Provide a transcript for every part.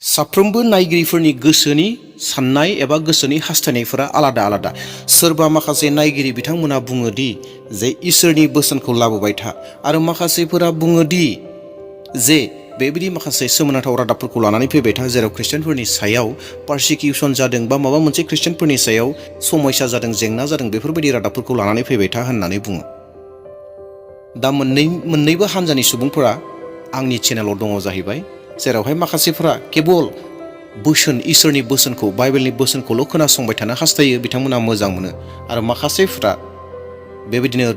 साफ्रोमबो नायगिरिफोरनि गोसोनि साननाय एबा गोसोनि हास्थायनायफोरा आलादा आलादा। सोरबा माखासे नायगिरि बिथांमोना बुङोदि जे इसोरनि बोसोनखौ लाबोबाय था, आरो माखासेफोरा बुङोदि जे बेबायदि माखासे सोमोनांथाव रादाबफोरखौ लानानै फैबाय था जेराव ख्रिस्टियानफोरनि सायाव पारसिकिउसन जादों बा माबा मोनसे ख्रिस्टियानफोरनि सायाव समस्या जादों, जेंना जादों, बेफोरबायदि रादाबफोरखौ लानानै फैबाय था होननानै बुङो। दा मोननैबो हान्जानि सुबुंफोरा आंनि चेनेलाव दङ जाहैबाय, जेरावहाय माखासेफोरा केबल बोसोन, इसोरनि बोसोनखौ, बाइबेलनि बोसोनखौल' खोनासंबाय थानो हास्थायो, बिथांमोना मोजां मोनो। आरो माखासेफोरा बेबायदिनो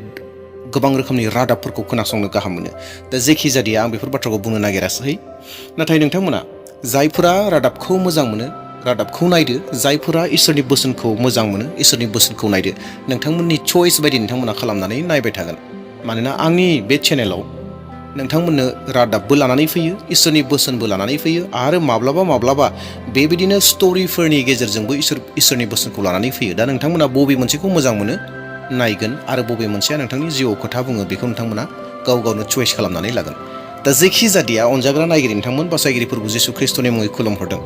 गोबां रोखोमनि रादाबफोरखौ खोनासंनो गाहाम मोनो। दा जेखि जादिया आं बेफोर बाथ्राखौ बुंनो नागिरासै। नाथाय नोंथांमोना जायफोरा रादाबखौ मोजां मोनो, रादाबखौ नायदो। जायफोरा इसोरनि बोसोनखौ मोजां मोनो, इसोरनि बोसोनखौ नायदो। नोंथांमोननि चइस बायदि नोंथांमोना खालामनानै नायबाय थागोन। मानोना आंनि बे चेनेलाव नोंथांमोननो रादाबबो लानानै फैयो, इसोरनि बोसोनबो लानानै फैयो, आरो माब्लाबा बेबायदिनो स्ट'रिफोरनि गेजेरजोंबो इसोरनि बोसोनखौ लानानै फैयो। दा नोंथांमोना बबे मोनसेखौ मोजां मोनो नायगोन, आरो बबे मोनसेया नोंथांनि जिउआव खोथा बुङो बेखौ नोंथांमोना गाव गावनो चइस खालामनानै लागोन। दा जेखि जादिया अनजाग्रा नायगिरि नोंथांमोन, बासायगिरिफोरखौ जिसु ख्रिस्ट'नि मुङै खुलुमहरदों।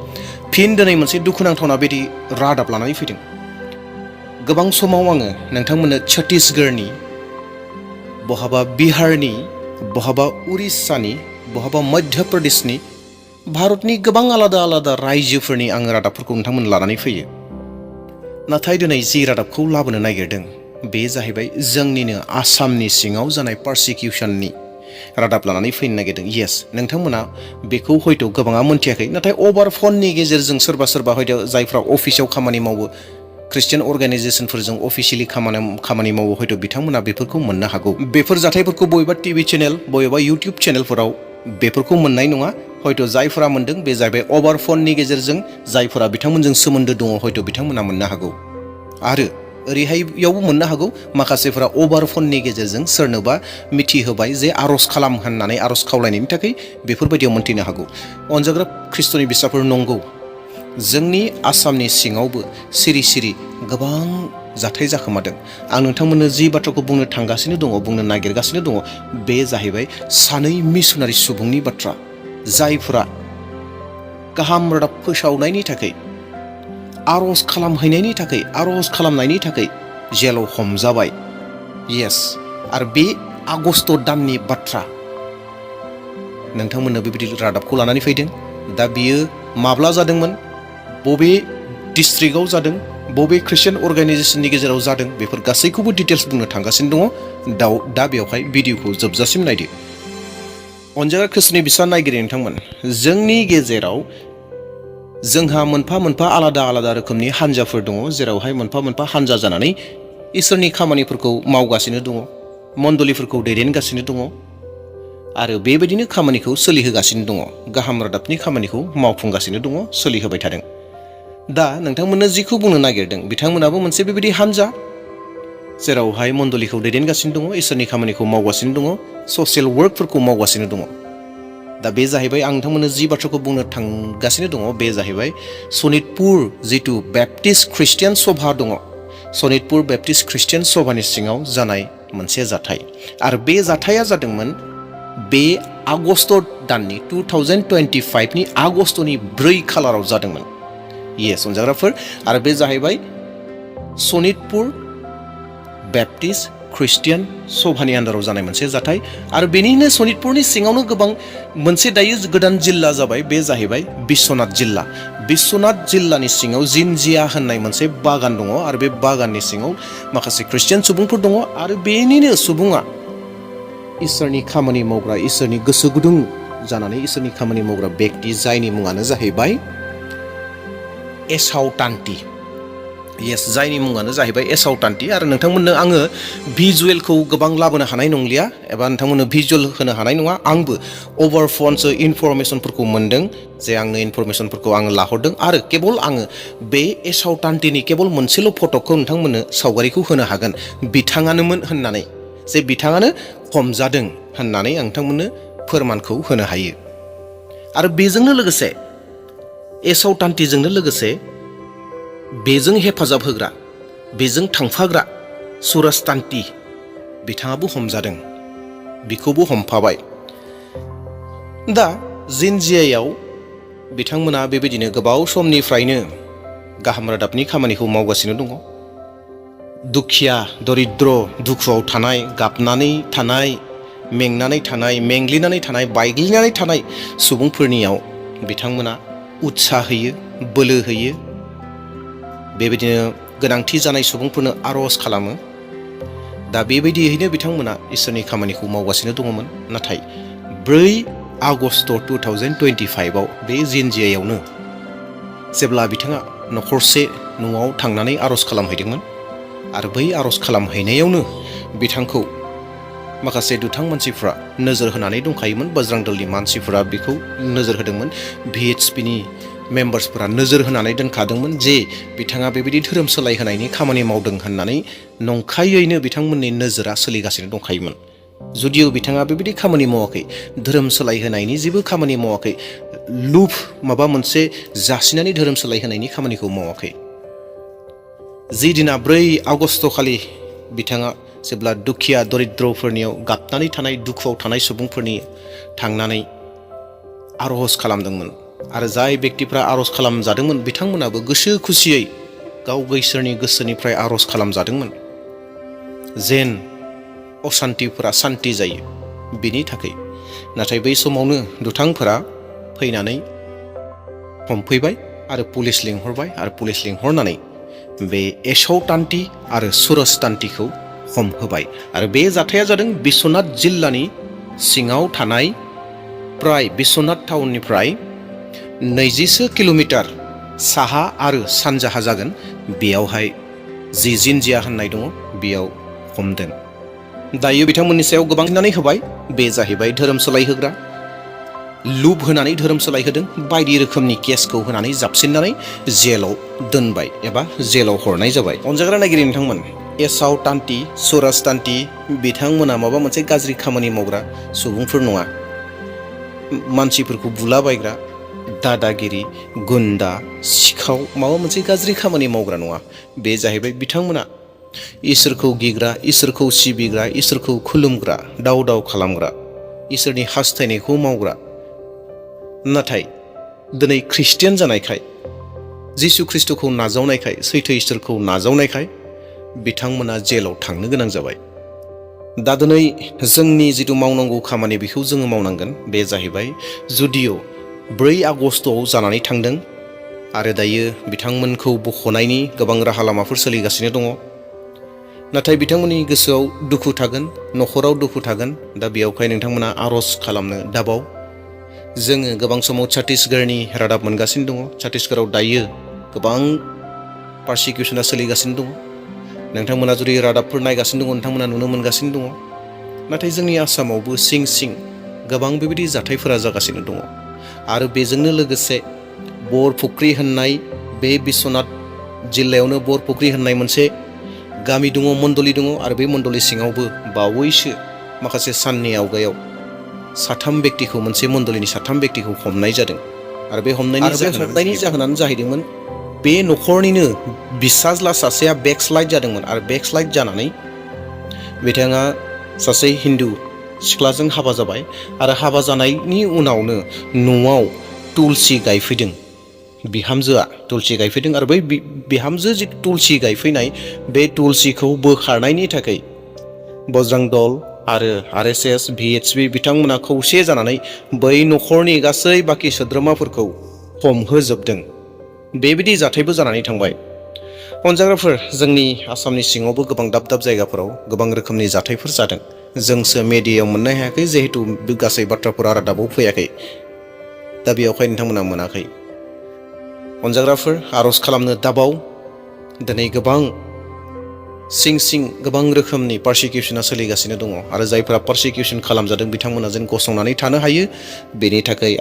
फिन दिनै मोनसे दुखुनांथावना बिदि रादाब लानानै फैदों। गोबां समाव आङो नोंथांमोननो छत्तीसगढ़नि, बहाबा बिहारनि, बहाबा उरिस्सानि, बहाबा मध्य प्रदेशनि, भारतनि गोबां आलादा आलादा रायजोफोरनि आङो रादाबफोरखौ नोंथांमोन लानानै फैयो। नाथाय दिनै जि रादाबखौ लाबोनो नागिरदों बे जाहैबाय जोंनिनो आसामनि सिङाव जानाय पारसिकिउसननि रादाब लानानै फैनो नागिरदों। येस, नोंथांमोना बेखौ हयथ' गोबाङा मोनथियाखै, नाथाय अभार फननि गेजेरजों सोरबा हयथ' जायफ्रा अफिसाव खामानि मावो, ख्रिस्टियान अर्गानाइजेसनफोरजों अफिसियेलि खामानि मावो, हयथ' बिथांमोना बेफोरखौ मोननो हागौ। बेफोर जाथायफोरखौ बबेबा टिभि चेनेल, बबेबा इउटिउब चेनेलफोराव बेफोरखौ मोननाय नङा। हयथ' जायफोरा मोनदों बे जाहैबाय अभार फननि गेजेरजों, जायफोरा बिथांमोनजों सोमोन्दो दङ हयथ' बिथांमोना मोननो हागौ। आरो ओरैहाययावबो मोननो हागौ, माखासेफोरा अभार फननि गेजेरजों सोरनोबा मिथिहोबाय जे आर'ज खालाम होननानै, आर'ज खावलायनायनि थाखाय बेफोरबायदियाव मोनथिनो हागौ। अनजाग्रा ख्रिस्ट'नि बिसाफोर, नंगौ, जोंनि आसामनि सिङावबो सिरि गोबां जाथाय जाखोमादों। आं नोंथांमोननो जि बाथ्राखौ बुंनो थांगासिनो दङ, बुंनो नागिरगासिनो दङ, बे जाहैबाय सानै मिसनारि सुबुंनि बाथ्रा, जायफोरा गाहाम रादाब फोसावनायनि थाखाय, आर'ज खालामनायनि थाखाय जेलाव हमजाबाय। येस, आरो बे आगस्ट दाननि बाथ्रा नोंथांमोननो बेबायदि रादाबखौ लानानै फैदों। दा बियो माब्ला जादोंमोन, बबे डिस्ट्रिक्टआव जादों, बबे ख्रिस्टियान अर्गानाइजेसननि गेजेराव जादों, बेफोर गासैखौबो डिटेल्स बुंनो थांगासिनो दङ। दा बेवहाय भिडिअखौ जोबजासिम नायदो। अनजाग्रा ख्रिस्ट'नि बिसा नायगिरि नोंथांमोन, जोंनि गेजेराव जोंहा मोनफा आलादा रोखोमनि हान्जाफोर दङ, जेरावहाय मोनफा हान्जा जानानै इसोरनि खामानिफोरखौ मावगासिनो दङ, मण्डलिफोरखौ दैदेनगासिनो दङ, आरो बेबायदिनो खामानिखौ सोलिहोगासिनो दङ, गाहाम रादाबनि खामानिखौ मावफुंगासिनो दङ, सोलिहोबाय थादों। दा नोंथांमोननो जिखौ बुंनो नागिरदों, बिथांमोनाबो मोनसे बेबायदि हान्जा जेरावहाय मण्डलिखौ दैदेनगासिनो दङ, इसोरनि खामानिखौ मावगासिनो दङ, ससियेल वर्कफोरखौ मावगासिनो दङ। दा बे जाहैबाय आं नोंथांमोननो जि बाथ्राखौ बुंनो थांगासिनो दङ, बे जाहैबाय सनितपुर जिथु बेप्टिस्ट ख्रिस्टियान सभा दङ, सनितपुर बेप्टिस्ट ख्रिस्टियान सभानि सिङाव जानाय मोनसे जाथाय। आरो बे जाथाया जादोंमोन बे आगस्ट दाननि 2025नि आगस्टनि 4 खालाराव जादोंमोन। येस अनजाग्राफोर, आरो बे जाहैबाय सनितपुर बेप्टिस्ट ख्रिस्टियान सभानि आन्दाराव जानाय मोनसे जाथाय। आरो बेनिनो सनितपुरनि सिङावनो गोबां मोनसे दायो गोदान जिल्ला जाबाय, बे जाहैबाय बिस्वनाथ जिल्ला। बिस्वनाथ जिल्लानि सिङाव जिनजिया होननाय मोनसे बागान दङ, आरो बे बागाननि सिङाव माखासे ख्रिस्टियान सुबुंफोर दङ, आरो बेनिनो सुबुङा इसोरनि खामानि मावग्रा, इसोरनि गोसो गुदुं जानानै इसोरनि खामानि मावग्रा बेक्ति, जायनि मुङानो जाहैबाय एसाव तान्ति। येस, जायनि मुङानो जाहैबाय एसाव तान्ति। आरो नोंथांमोननो आङो भिजुवेलखौ गोबां लाबोनो हानाय नंलिया, एबा नोंथांमोननो भिजुवेल होनो हानाय नङा। आंबो अभार फनसो इनफरमेसनफोरखौ मोनदों, जे आंनो इनफरमेसनफोरखौ आङो लाहरदों, आरो केबल आङो बे एसाव तान्तिनि केबल मोनसेल' फट'खौ नोंथांमोननो, सावगारिखौ होनो हागोन, बिथाङानोमोन होननानै, जे बिथाङानो हमजादों होननानै आं नोंथांमोननो फोरमानखौ होनो हायो। आरो बेजोंनो लोगोसे, एसाव तान्तिजोंनो लोगोसे बेजों हेफाजाब होग्रा, बेजों थांफाग्रा सुरज तान्ति, बिथाङाबो हमजादों, बिखौबो हमफाबाय। दा जिनजियायाव बिथांमोना बेबायदिनो गोबाव समनिफ्रायनो गाहाम रादाबनि खामानिखौ मावगासिनो दङ। दुखिया दरिद्र दुखुआव थानाय, गाबनानै थानाय, मेंनानै थानाय, मेंग्लिनानै थानाय, बायग्लिनानै थानाय सुबुंफोरनियाव बिथांमोना उत्साह होयो, बोलो होयो। बेबायदिनो गोनांथि जानाय सुबुंफोरनो आर'ज खालामो। दा बेबायदियैनो बिथांमोना इसोरनि खामानिखौ मावगासिनो दङमोन। नाथाय 4 आगस्ट 2025 आव बे जिनजियायावनो जेब्ला बिथाङा न'खरसे न'आव थांनानै आर'ज खालामहैदोंमोन आरो बै आर'ज खालामहैनायावनो बिथांखौ माखासे दुथां मानसिफ्रा नोजोर होनानै दंखायोमोन। बज्रां दलनि मानसिफोरा बेखौ नोजोर होदोंमोन। VHPनि मेम्बार्सफोरा नोजोर होनानै दोनखादोंमोन जे बिथाङा बेबायदि धोरोम सोलायहोनायनि खामानि मावदों होननानै नंखायैनो बिथांमोननि नोजोरा सोलिगासिनो दंखायोमोन। जुदिअ बिथाङा बेबायदि खामानि मावाखै, धोरोम सोलायहोनायनि जेबो खामानि मावाखै, लुफ माबा मोनसे जासिनानै धोरोम सोलायहोनायनि खामानिखौ मावाखै। जि दिना 4 आगस्ट खालि बिथाङा जेब्ला दुखिया दरिद्रफोरनियाव गाबनानै थानाय, दुखुआव थानाय सुबुंफोरनि थांनानै आर'ज खालामदोंमोन आरो जाय बेक्तिफ्रा आर'ज खालामजादोंमोन बिथांमोनाबो गोसो खुसियै गाव गावसोरनि गोसोनिफ्राय आर'ज खालामजादोंमोन जेन अशान्तिफोरा सान्ति जायो बिनि थाखाय। नाथाय बै समावनो दुथांफोरा फैनानै हमफैबाय आरो पुलिस लिंहरबाय आरो पुलिस लिंहरनानै बे एसाव तान्ति आरो सुरज तान्तिखौ हमहोबाय। आरो बे जाथाया जादों बिस्वनाथ जिल्लानि सिङाव थानाय प्राय बिस्वनाथ टाउननिफ्राय 20 किल'मिटार साहा आरो सानजाहा जागोन। बेयावहाय जि जिनजिया होननाय दङ बेयाव हमदों। दायो बिथांमोननि सायाव गोबां होनानै होबाय। बे जाहैबाय धोरोम सोलायहोग्रा, लुब होनानै धोरोम सोलायहोदों, बायदि रोखोमनि केसखौ होनानै जाबसिननानै जेलाव दोनबाय एबा जेलाव हरनाय जाबाय। अनजाग्रा नायगिरि नोंथांमोन, एसाव तान्ति, सुरज तान्ति बिथांमोना माबा मोनसे गाज्रि खामानि मावग्रा सुबुंफोर नङा। मानसिफोरखौ बुलाबायग्रा, दादागिरि, गुन्दा, सिखाव माबा मोनसे गाज्रि खामानि मावग्रा नङा। बे जाहैबाय बिथांमोना इसोरखौ गिग्रा, इसोरखौ सिबिग्रा, इसोरखौ खुलुमग्रा, दाव दाव खालामग्रा, इसोरनि हास्थायनायखौ मावग्रा। नाथाय दिनै ख्रिस्टियान जानायखाय, जिसु ख्रिस्ट'खौ नाजावनायखाय, सैथो इसोरखौ नाजावनायखाय बिथांमोना जेलाव थांनो गोनां जाबाय। दा दिनै जोंनि जिथु मावनांगौ खामानि बेखौ जोङो मावनांगोन। बे जाहैबाय जुदिअ 4 आगस्टआव जानानै थांदों आरो दायो बिथांमोनखौ बख'नायनि गोबां राहा लामाफोर सोलिगासिनो दङ। नाथाय बिथांमोननि गोसोआव दुखु थागोन, न'खराव दुखु थागोन। दा बेयावहाय नोंथांमोना आर'ज खालामनो दाबाव। जोङो गोबां समाव छत्तीसगढ़नि रादाब मोनगासिनो दङ। छत्तीसगढ़आव दायो गोबां पारसिकिउसना सोलिगासिनो दङ। नोंथांमोना जुदि रादाबफोर नायगासिनो दङ नोंथांमोना नुनो मोनगासिनो दङ। नाथाय जोंनि आसामावबो सिं सिं गोबां बेबायदि जाथायफोरा जागासिनो दङ। आरो बेजोंनो लोगोसे बरफुख्रि होननाय बे बिस्वनाथ जिल्लायावनो बरफुख्रि होननाय मोनसे गामि दङ, मण्डलि दङ। आरो बे मण्डलि सिङावबो बावैसो माखासे साननि आवगायाव 3 बेक्तिखौ, मोनसे मण्डलिनि 3 बेक्तिखौ हमनाय जादों। आरो बे हमनायनि जाहोनानो जाहैदोंमोन बे न'खरनिनो बिसाज्ला सासेया बेकस्लाइड जादोंमोन। आरो बेकस्लाइड जानानै बिथाङा सासे हिन्दु सिख्लाजों हाबा जाबाय। आरो हाबा जानायनि उनावनो न'आव तुलसि गायफैदों। बिहामजोआ तुलसि गायफैदों आरो बै बिहामजो जि तुलसि गायफैनाय बे तुलसिखौ बोखारनायनि थाखाय बज्रां दल आरो RSS, VHP बिथांमोना खौसे जानानै बै न'खरनि गासै बाखि सोद्रोमाफोरखौ हमहोजोबदों। बेबायदि जाथायबो जानानै थांबाय। अनजाग्राफोर, जोंनि आसामनि सिङावबो गोबां दाब दाब जायगाफोराव गोबां रोखोमनि जाथायफोर जादों। जोंसो मेडियायाव मोननो हायाखै, जिहेतु गासै बाथ्राफोरा रादाबाव फैयाखै। दा बेयावहाय नोंथांमोना मोनाखै। अनजाग्राफोर, आर'ज खालामनो दाबाव। दिनै गोबां सिं सिं गोबां रोखोमनि पारसिकिउसना सोलिगासिनो दङ। आरो जायफोरा पारसिकिउसन खालामजादों बिथांमोना जेन गसंनानै थानो हायो बेनि थाखाय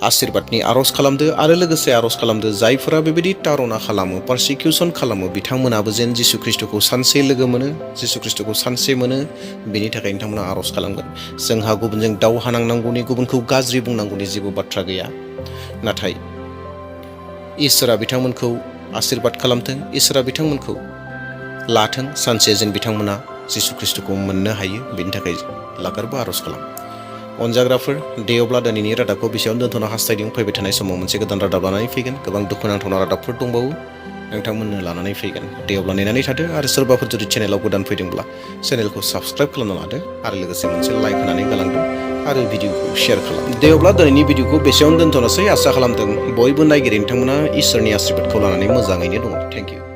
आशिर्बादनि आर'ज खालामदो। आरो लोगोसे आर'ज खालामदो जायफोरा बेबायदि तारना खालामो, पारसिकिउसन खालामो बिथांमोनाबो जेन जिसु ख्रिस्ट'खौ सानसे लोगो मोनो, जिसु ख्रिस्ट'खौ सानसे मोनो बेनि थाखाय नोंथांमोना आर'ज खालामगोन। जोंहा गुबुनजों दावहा नांनांगौनि, गुबुनखौ गाज्रि बुंनांगौनि जेबो बाथ्रा गैया। नाथाय इसोरा बिथांमोनखौ आशिर्बाद खालामथों, इसोरा बिथांमोनखौ लाथों, सानसे जेन बिथांमोना जिसु ख्रिस्ट'खौ मोननो हायो बेनि थाखाय लागारबो आर'ज खालाम। अनजाग्राफोर दे अब्ला दिनैनि रादाबखौ बेसेयावनो दोनथ'नो हास्थायदों। फैबाय थानाय समाव मोनसे गोदान रादाब लानानै फैगोन। गोबां दुखुनांथावना रादाबफोर दंबावो नोंथांमोननो लानानै फैगोन। दे अब्ला नेनानै थादो आरो सोरबाफोर जुदि चेनेलाव गोदान फैदोंब्ला चेनेलखौ साबस्क्राइब खालामना लादो आरो लोगोसे मोनसे लाइक होनानै गालांदो आरो भिडिअखौ शेयार खालाम। दे अब्ला दिनैनि भिडिअखौ बेसेयावनो दोनथ'नोसै। आसा खालामदों बयबो नायगिरि नोंथांमोना इसोरनि आशीर्बादखौ लानानै मोजाङैनो दङ। Thank you.